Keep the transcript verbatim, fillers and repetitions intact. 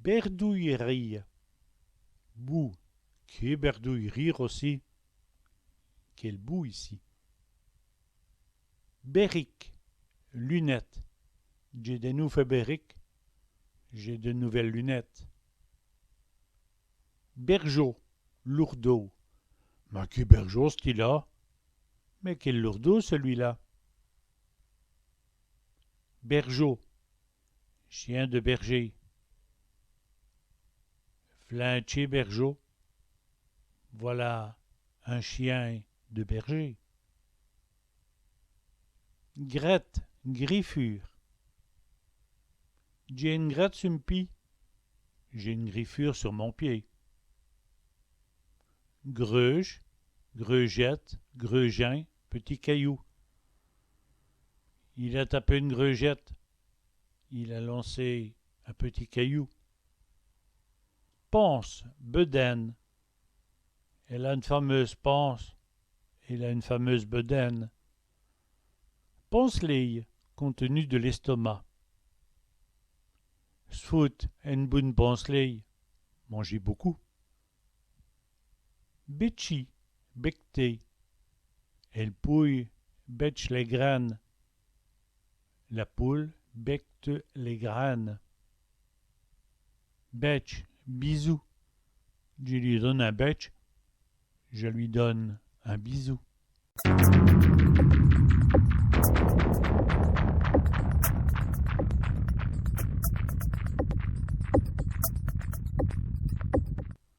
Bèrdouye rîre. Boue. Qué bèrdouye rîre ossi. Quelle boue ici. Bèrike, lunettes. Dj'é dès nouvès bèriques. J'ai de nouvelles lunettes. Bèrjot, lourdaud. Mins qué bèrjot, ç'ti-là ! Mais quel lourdaud, celui-là ! Bèrjot, chien de berger. V'là in tchén bèrjot. Voilà un chien de berger. Grète, griffure. Dj'é ène grète su m' pîd. J'ai une griffure sur mon pied. Greûje, greûjète, greûjin, petit caillou. Il a tapé ène greûjète. Il a lancé un petit caillou. Panse, bedaine. Èle a ène fameûse panse. Elle a une fameuse bedaine. Panseléye, contenu de l'estomac. S' foute ène boune panseléye, manger beaucoup. Bètchî, becter. El pouye bètche lès graines. La poule becte les graines. Bètch, bisou. Dji li done in bètch. Je lui donne un bisou.